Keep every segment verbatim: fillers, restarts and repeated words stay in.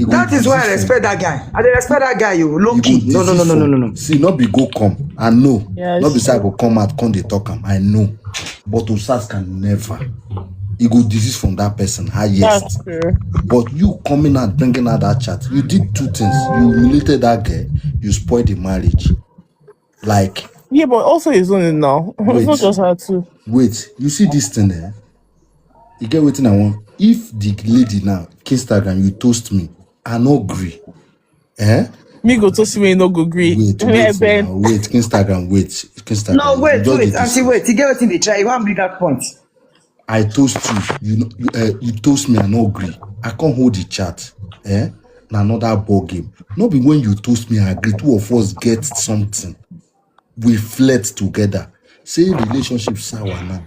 That is why I respect that guy. I dey respect that guy, you low key. No, no, no, no, no, no, no. See, not be go come. I know. Yes. Not be say I go come out, come dey talk am. I know. But Osas can never. He go desist from that person. Highest. That's true. But you coming out, bringing out that chat, you did two things. You humiliated that girl. You spoiled the marriage. Like, yeah, but also his own now. It's not just her too. Wait, you see this thing there? You get wetin I want. If the lady now, Instagram, you toast me, I no gree. Eh? Me go toast me, no go gree. Wait, wait, wait, Instagram, wait, Instagram. No, wait, wait, auntie, wait. You get wetin dey try. You wan bring that point. I toast you, you know, you, uh, you toast me, I no agree. I can't hold the chat. Eh? Na another ball game. No be when you toast me, I agree. Two of us get something. We flirt together. Say relationship sour now.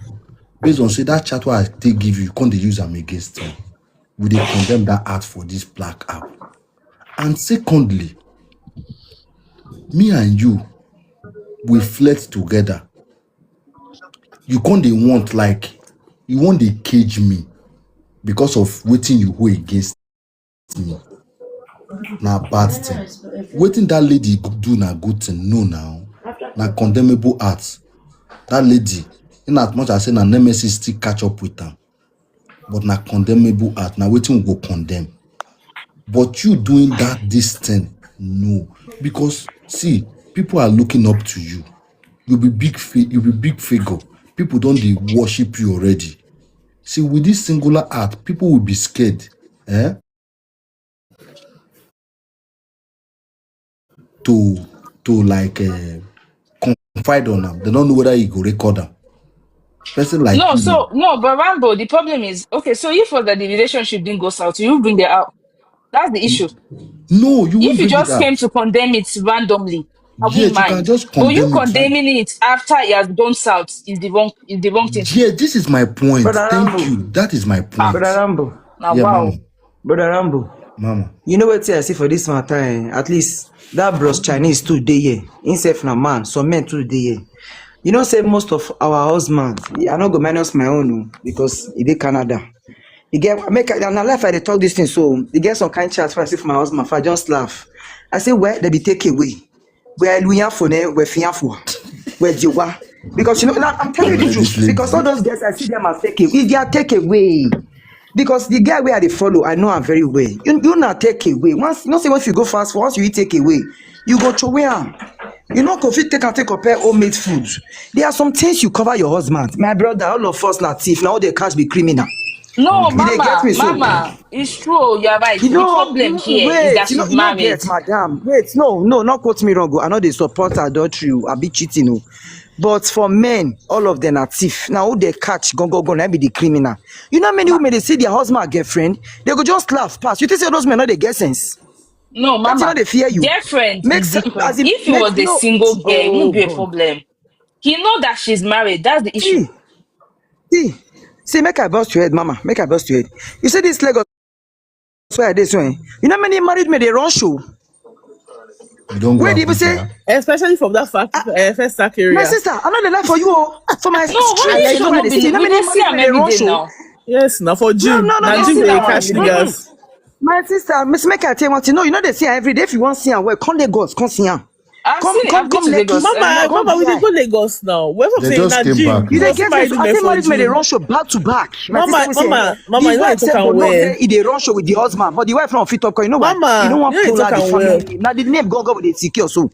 Based on say that chat what I take give you, you can't use them against me. We dey condemn that act for this black app. And secondly, me and you, we flirt together. You can't dey want like you want dey cage me because of wetin you hold against me. Na bad thing. Wetin that lady do na good thing. No, now na condemnable act. That lady, in as much as say na nemesis still catch up with am, but na condemnable act. Na wetin we go condemn. But you doing that this thing, no, because see, people are looking up to you. You be big fi- you be big figure. People don't dey worship you already. See, with this singular act, people will be scared. Eh? To to like uh, confide on them. They don't know whether you go record them. Person like no, you, so no, but Rambo, the problem is okay. So if for that the relationship didn't go south, you bring it out. That's the issue. No, you. If you just came to condemn it randomly, I wouldn't mind. But you condemning it after it has gone south is the wrong is the wrong thing. Yeah, this is my point. Thank you. That is my point. Brother Rambo. Now, yeah, wow. Mama. Brother Rambo. Mama. You know what I see for this matter? Eh? At least that bros Chinese too dey here. Himself na man, some men too dey here. You know, say most of our husbands, I no go minus my own o, because e dey Canada. E get make I- na life I dey talk this thing, so e get some kind chat wey I see for my husband, for I just laugh. I say, well, they be take away. Where Luyanfo ne, where Fianfo, where Jewa. Because you know, like, I'm telling you the truth. Because all those girls I see them as take away. If they are take away, because the guy where they follow, I know him very well. You you not take away. Once you know, say once you go fast, once you take away, you go to where you know coffee take and take compare homemade food. There are some things you cover your husband. My brother, all of us na thief. Now they catch be criminal. No, you dey get me so? Mama, it's true. You're right. You know, the problem here wait, is that you know, she's you know, married. Get, madam, wait, no, no, not quote me wrong. I know they support adultery. I be cheating. No. But for men, all of them are thief. Now who they catch, go go go, now be the criminal. You know how many women they see their husband or girlfriend, they go just laugh past. You think say those men know they get sense? No, mama. They fear you. Girlfriend is different. If he was a single girl, it wouldn't be a problem. He know that she's married. That's the issue. See, see, see, make I bust your head, mama. Make I bust your head. You see this Lagos where I dey so, eh? You know many married men they run show. You don't go. Where do you say? Especially from that fact, uh, first sack area. My sister, I'm not the life for you. Oh. For my no, street, you know many married men they run show. Yes, now for gym. No, no, no, no, gym they catch niggas. My sister, Miss Make I tell you one thing. No, you know they see her every day. If you want to see her, well, come Lagos, come see her. I've come, seen, come, I've come, Lagos. Mama, mama, we dey go Lagos now. We're from saying that gym. You dey get me? I think married men dey run show back to back. Mama, mama, mama, you know I talk am well. He dey run show with the husband, but the wife not fit up. You know what? Mama, you know what? Pull out the family. Now the name go go with the secure so.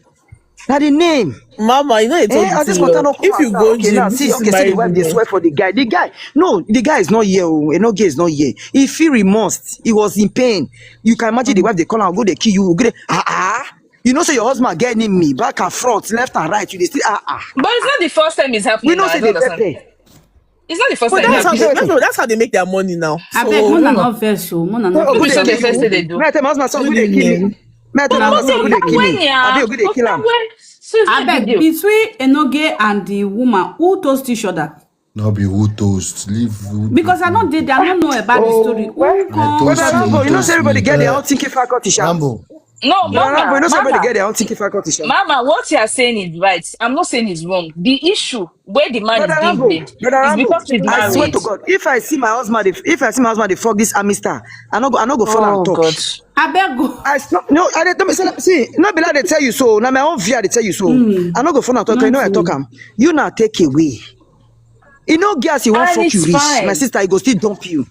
Now the name. Mama, you know it's eh, all this matter no. If you go okay, gym, now, see, okay, see the wife dey swear for the guy. The guy, no, the guy is not here. Oh, no, guy is not here. If he remorse, he was in pain. You can imagine the wife they call and go they kill you. Go dey, ah ah. You know, say your husband get enemy back and front, left and right. You dey still ah ah. But it's not the first time it's happening. We know say they pepper. It's not the first time. That's how they, that's how they make their money now. I beg, Mona not vex so. Mona not vex. They first thing they do. Me, I tell my husband, so who they kill him? Me, I tell my husband, who they kill him? I be who they kill him? I beg, between Enoge and the woman, who toast each other? No be who toast. Leave who. Because I don't did, I don't know about the story. Who toast? You know, say everybody get their own thinking faculty. Rambo. No, Brother Rambo, you mama, know somebody mama, get their own thinking faculty, sha. Mama, what you are saying is right. I'm not saying it's wrong. The issue where the man is Brother being Rambo, played Brother is Rambo, because he's I swear married. to God, if I see my husband, if, if I see my husband, they fuck this army star, I no go, I no go follow and Oh talk. God. I beg go. I s- no, no, I dey tell me, see, no be like they tell you so. Now my own view, I dey tell you so. Mm, I no go follow and talk. You know, I nothing. talk am. You now take away. You know, girls, you won't And fuck it's you rich. My fine. Sister, he go still dump you.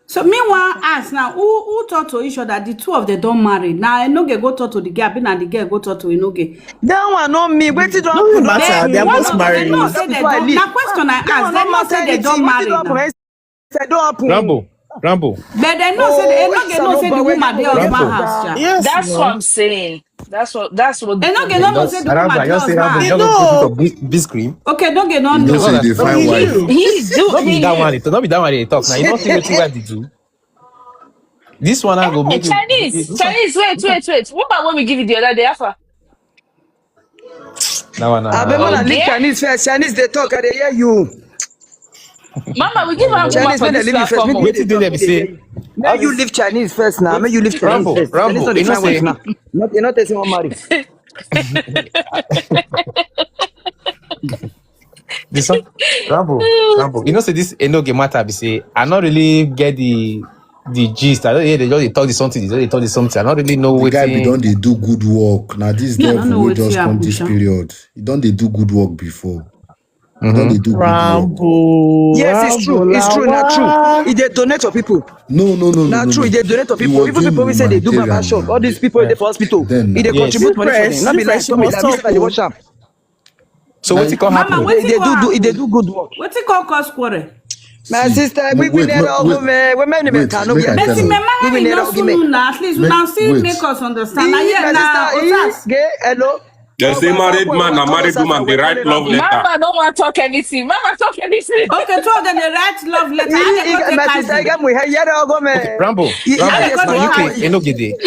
So meanwhile, ask now who who talk to each other. The two of them don't marry. Now Enoge go talk to the girl. Be now the girl go talk to Enoge. That one not me. Wait till don't No happen. matter. Don't They happen. are One both of them married. No Not say they before I don't. leave. Now question I That ask. one They not no say matter they anything. don't Wait till marry don't happen. now. If I don't happen. Rambo, Rambo. But they no say they Oh, Enoge it's no no say the but wait. woman dey Don't husband happen. Rambo. House. Down. Sha. Yes, That's no. What I'm saying. That's what that's what the Enoge problem no no is. say the Rambo, woman I dey just say husband Rambo, They you House. just go put know. up big, big screen. Okay, Enoge no You know know. say they That's not find the wife. issue. He do Not be that he one. It's not be that one they talk. Now you don't see what wife they do. This one I go Hey, make you. Chinese, This one. Chinese, wait, wait, wait. What about what we give you the other day, Alpha? That one. I bet when I Uh, leave Okay. Chinese first. Chinese they talk, I dey hear you. Mama, we give her woman Chinese for when they this leave me first. platform. Make Oh. me Wait till they they talk. be They hear say. You. Make you leave Chinese first now. Make you leave Chinese Rambo, first. Chinese Rambo, not the you know fine wife say now. Not you not say one marry. This one, Rambo, Rambo. You know say this Enoge matter be say I not really get the the gist. I don't hear they just dey talk the something. They just dey talk the something. I don't really know The what guy be thing. Don't they do good work. Now this Me, I don't devil know will what just you come happen, this Sha. Period. He don't they do good work before. He don't they do good work. Rambo. Yes, it's true. It's true. Not true. He dey donate for people. No, no, no, no, Not no, true. He no. dey donate for He people. was Even doing people we say they do barber humanitarian shop. All now. These people they for hospital. Then He now. dey Yes. Contribute money for Fresh, them. Not be like Fresh, you no be must like this talk. I dey watch am. So Now, what it come Mama, happen? what They, they it come do do. He dey happen? do good work. What it come cause quarrel? My See, sister, no, we wait, need no, all wait, women. Women wait, make I no make get I am. tell Betty you. Memani We need no all women. soon na at least Make, una still wait. make us understand. Ee, Yeah, my na sister, ee, Otas. Gay, hello. They say married man and married woman, they write love letter. Mama no want talk anything. Mama talk anything. Okay, two of them they write love letter. How they Ee, go take my carry sister, you? Get me here. Yeah, go man. Okay, Rambo, Ee, Rambo, I get now one you point. Can Enoge dey.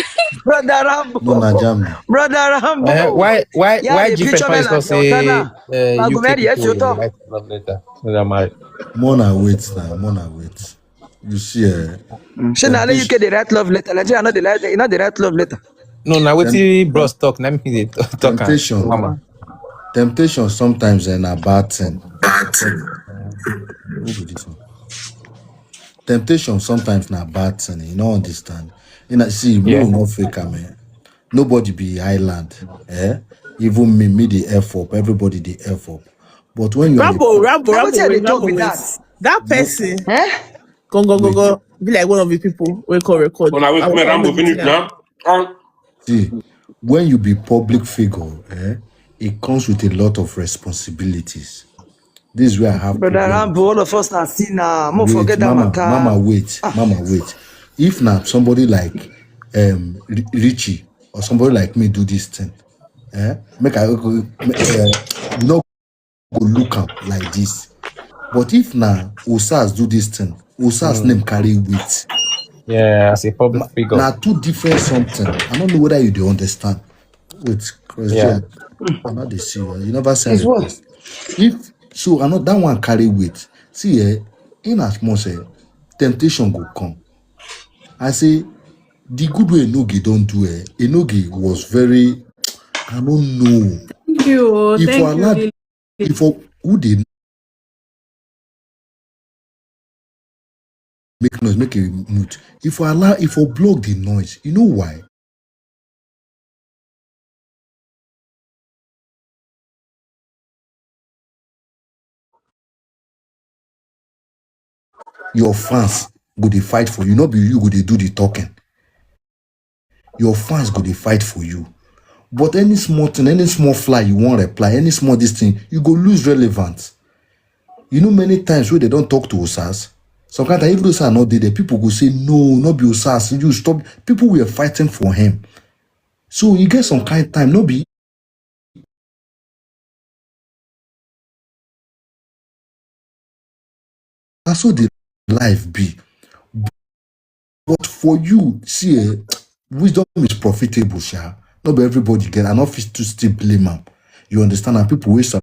Brother Rambo. No, na jam. Brother Rambo. Uh, why, why, Yeah, why the G picture Fenton me is not like say Montana. uh, I go U K marry yes, people you dey talk. write love letter? So that my More na wait now. More na wait. You see, eh? She na only Temptation. U K they write love letter. Nigeria not the write, not the write love letter. No, now Temp- wetin bros talk. Let me dey talk am. Temptation. Mama. Temptation sometimes is a bad thing. Who be this one? Temptation sometimes na bad thing. You don't understand. You know, see, we Yeah. will not fake am, eh? Nobody be island, eh? Even me, me the F up. Everybody the F up. But when you are Rambo, Rambo, Now Rambo, wetin I dey wait, talk Rambo, be wait. that? That person, Eh? go, go, go, Wait. Go, be like one of the people we call record. When I wait I for want Rambo Rambo finish now. Now, um, See, when you be public figure, eh, it comes with a lot of responsibilities. This is where I have Brother problem. Rambo, all of us are sinner. Mo Wait, forget that mama, matter. Mama, wait, mama, wait. If now somebody like um Ri- Richie or somebody like me do this thing, eh, make I go, uh, you know, go look am like this. But if now Osas do this thing, Osas name carry weight. Yeah, as a public figure. Now two different something. I don't know whether you do understand. Wait, Chris Yeah. J, I know they see you. You never send It's what? request. If so, I know that one carry weight. See, eh, in as much, eh, temptation go come. I say the good way Enoge don't do, eh. Enoge was very, I don't know. Thank you. If Thank you allow, you. if you, who they make noise, make a mute. If you allow, if you block the noise, you know why? Your fans go dey fight for you, not be you go dey do the talking. Your fans go dey fight for you. But any small thing, any small fly you won't reply, any small this thing, you go lose relevance. You know many times when they don't talk to Osas, sometimes even though Osas are not there, people go say, "No, not be Osas, you stop." People were fighting for him. So you get some kind time, not be that's so the life be. But for you, see, eh, wisdom is profitable, sha. Not be everybody get, and not fit to still blame am. You understand? And people waste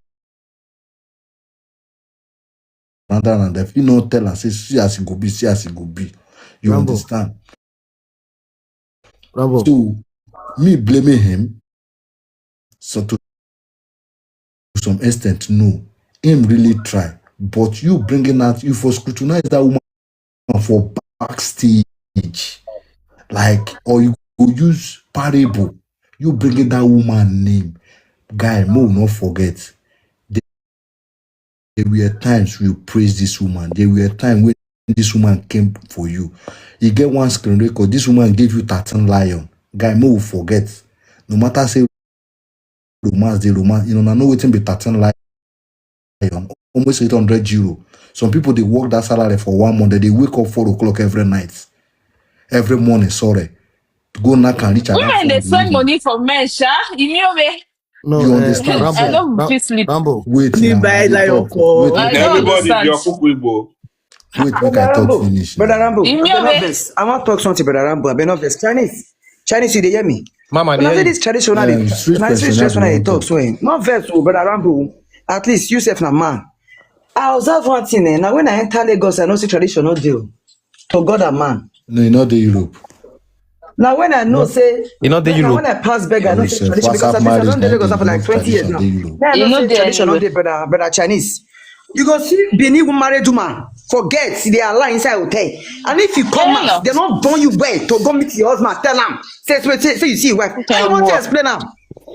another and if you not tell and say, "See as it go be, see as it go be." You Rambo. Understand? Rambo. So Me blaming him, so to some extent, no. Him really try, but you bringing out, you for scrutinize that woman for backstage, like, or you go use parable. You bringing that woman name, guy. Mo not forget. There were times you praise this woman. There were times when this woman came for you. You get one screen record. This woman gave you thirteen lion. Guy, mo will forget. No matter say romance, the romance, you know, I know wetin be thirteen lion. Almost eight hundred euro. Some people, they work that salary for one month. They wake up four o'clock every night, every morning. Sorry, go knock and reach around. Women dey spend money for men, sha. You know me. No, You uh, understand? I Rambo, don't Ram- fit sleep. Rambo. Wait, You now, buy I dey lion talk. for- Wait, I make don't I talk. Everybody, understand. your people Igbo. Wait, make Brother I talk Rambo, finish. Brother Now. Rambo, Imi Abeno obe. Vex. I want talk something, Brother Rambo. Abeno Vex. Chinese, Chinese, you dey hear me? Mama, When I they say hear this traditional, Yeah, dey- switch when I say this question, that's traditional, what dey I'm talk so, eh, not vex, oh, Brother Rambo. At least you sef na man. I observe one thing, eh. Now when I enter Lagos, I know say tradition no dey. Oh. To God and man. No, you know the Europe. Now when I know say, You know the now Europe. When I pass beg, I know Listen, say tradition because WhatsApp since I marriage don't dey na Lagos for the like most twenty years tradition now. dey Europe. Now I You know know say the tradition no Europe. dey, Brother, Brother Chinese. You go see Benin woman, married woman, forget they are lying inside hotel. And if you come Fair out, enough. They not born you well to go meet your husband, tell him. Say, say, say, say you see your wife. Okay, I want to what? Explain now.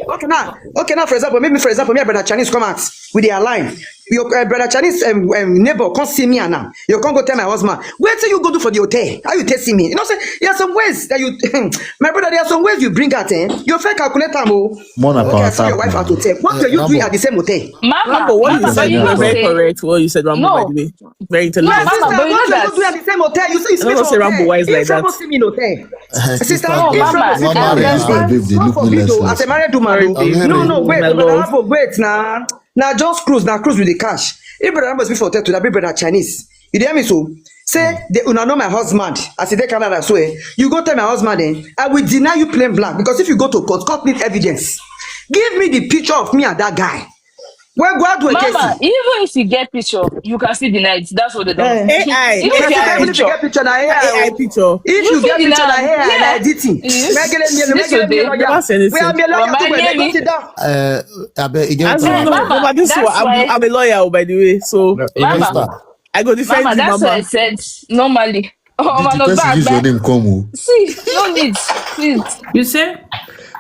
Okay now, okay now. For example, maybe for example, me and Brother Chinese come out with their line. Your uh, Brother Chinese um, um, neighbor come see me and now you can't go tell my husband. Wait till you go do for the hotel. How you tell see me? You know, say there are some ways that you, my brother. There are some ways you bring out. Eh? You fair calculate them. Oh. More na Okay, power I saw your tap wife now. at hotel. What Uh, were you doing Rambo. At the same hotel? Mama, Rambo, what you Mama, said but you was know very say correct. What you said, Rambo, by No. the way. Very No, intelligent. Mama, Sister, but you what know were you doing at that. The same hotel? You say you I don't sleep know for say Rambo hotel. wise You like travel that. See me in hotel. Uh, Sister, sister, No, you Mama, travel see me I in hotel. understand. Mama, babe, they God look me forbid, less oh, as a less. married woman, Sorry, oh. babe. No, no, wait, My Brother love. Rambo, wait now. Now just cruise, now cruise with the cash. If Brother Rambo speak for hotel to that, be Brother Chinese. You hear me so? Say, they, una know my husband. As he dey Canada, so eh, you go tell my husband, eh, I will deny you plain blank because if you go to court, court need evidence. Give me the picture of me and that guy. Well, go out to a Mama, case. Even if you get picture, you can still deny it. That's what they don't. Eh. A I. If you If you have get a picture, picture, get picture na A I. A I Oh. picture. If You you get fit picture na deny. A I na Yeah. editing. Yes. Megele miele, This megele will be miele, Never oya. say anything. We are mere lawyer Mama, too, but hear they go me. sit down. Uh, I bet again. As you Yeah, know, Mama, Mama, this that's one, I'm, why. I'm a lawyer, oh, by the way. So, Mama, I go defend you, Mama, that's why I Mama. Said normally. Oh, Did man, the no person back, use your back. Name come? Oh? See, no need, please. You say?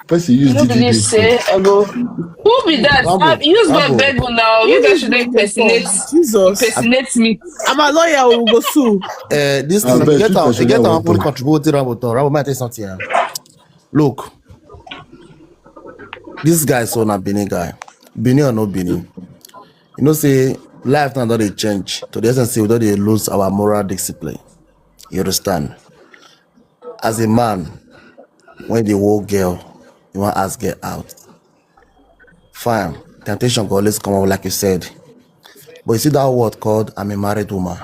Person use No D D believe J say come. I go. Who be that? Rambo, Ah, use God Rambo, beg una. You guys shouldn't impersonate, Jesus. Impersonate me. I'm a lawyer, we go sue. Uh, this I thing, bet get two our, person get that our will people talk. Contribute to Rambo. Talk. Rambo, might tell something. Yeah. Look, this guy so na Benin guy. Benin or no Benin. You know say life now don dey change to the extent say we don dey lose our moral discipline. You understand? As a man, when the whole girl, you want ask girl out. Fine, temptation go always come up, like you said. But you see that word called "I'm a married woman."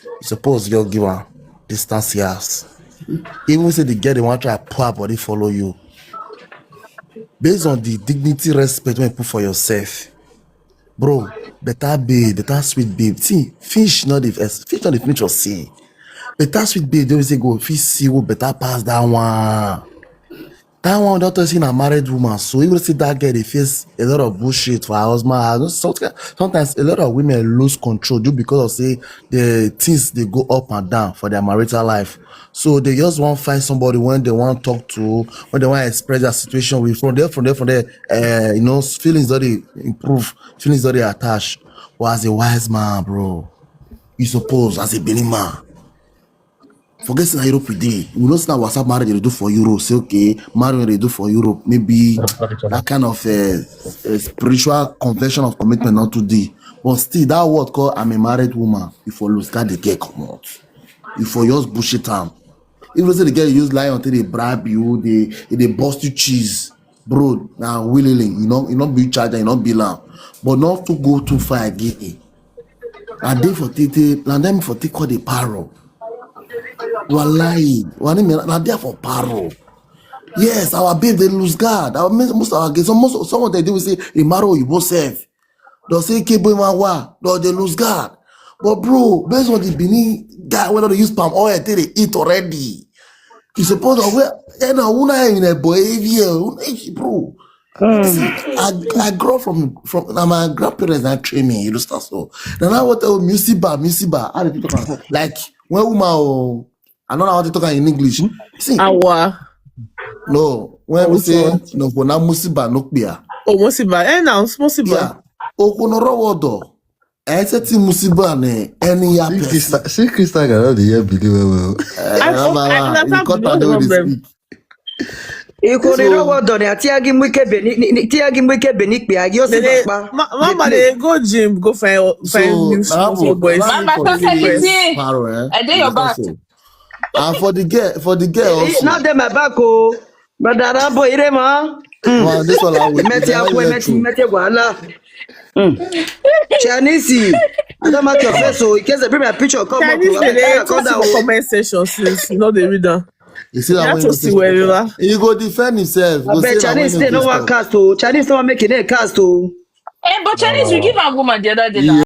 You suppose just give her distance years. Even say the girl they want try pour her body follow you. Based on the dignity, respect when you put for yourself, bro, better babe, better sweet babe. See, fish not the fish not the finish your see. Better sweet babe, they will say go fish see who better pass that one. That one don't see a married woman. So you will see that girl they face a lot of bullshit for her husband. Her- Sometimes, sometimes a lot of women lose control just because of say the things they go up and down for their marital life. So they just want find somebody when they want talk to, when they want express their situation with. From there, from there, from there, uh, you know, feelings that they improve, feelings that they attach. But as a wise man, bro, you suppose as a Benin man. Forget say na Europe we dey. We know say na WhatsApp marriage they do for Europe. Say okay, marriage they do for Europe. Maybe that kind of uh, uh, spiritual convention of commitment not to dey. But still, that word called "I'm a married woman." If you lose, that the girl come out. If you just bullshit am. If you say the girl use lion till they bribe you, they they bust you cheese, bro. Now willingly, you know, you not be charger, you not be lamb, but not to go too far again. And they for take, and them for take call the paro. Wallahi, one minute, na there for paro. Yes, our babe they lose guard. Our most most our gays, most some of them they will say, "Imaro you both self." They'll say, "Kebo Imawa," no, they lose guard. But bro, based on the Benin guy, whether they use palm oil, they eat already. You suppose to wear, you know, una in a boy here, una, bro. See, I, I grew up from, from, now my grandparents that train me, you understand? So, now I want to musiba, musiba. How do people talk? Like, when woman, oh, I don't know how to talk in English. See, Awa. No, when we Which say, one? No, for now, musiba, no clear. Oh, musiba. Eh, now, musiba. Yeah. Okunoro wodo. I said, musiba, ne, any ya See person. Krista, see Krista, I don't hear believe well. Eh, I- Baba, I you understand cut the and do this problem. Speak. Ikoniro So- wodo ne ati agi mu ike beni ni ti agi mu ike beni pe agi o si They, they, pa. ma, mama, They they go gym, go find find So, new now small small we- boys. now we Mama, continue Totality. This paro, eh? I dey You your understand back. So, and for the girl, for the girl also. Not them my back oh. But that boy ire ma. Wow, this one I will. Meti Now akwe you meti true. meti gwala. Chinese. I don't mark your face so in case they bring my picture come up. Chinese, Oh, they, I they can't talk come down. for comment section since you know they read them. You see You that have when to you see say wherever. He go defend himself. Go I say bet that when Chinese you they no say one stuff. Cast oh. Chinese no one make it a cast oh. Eh, but Chinese, we give a woman the other day now.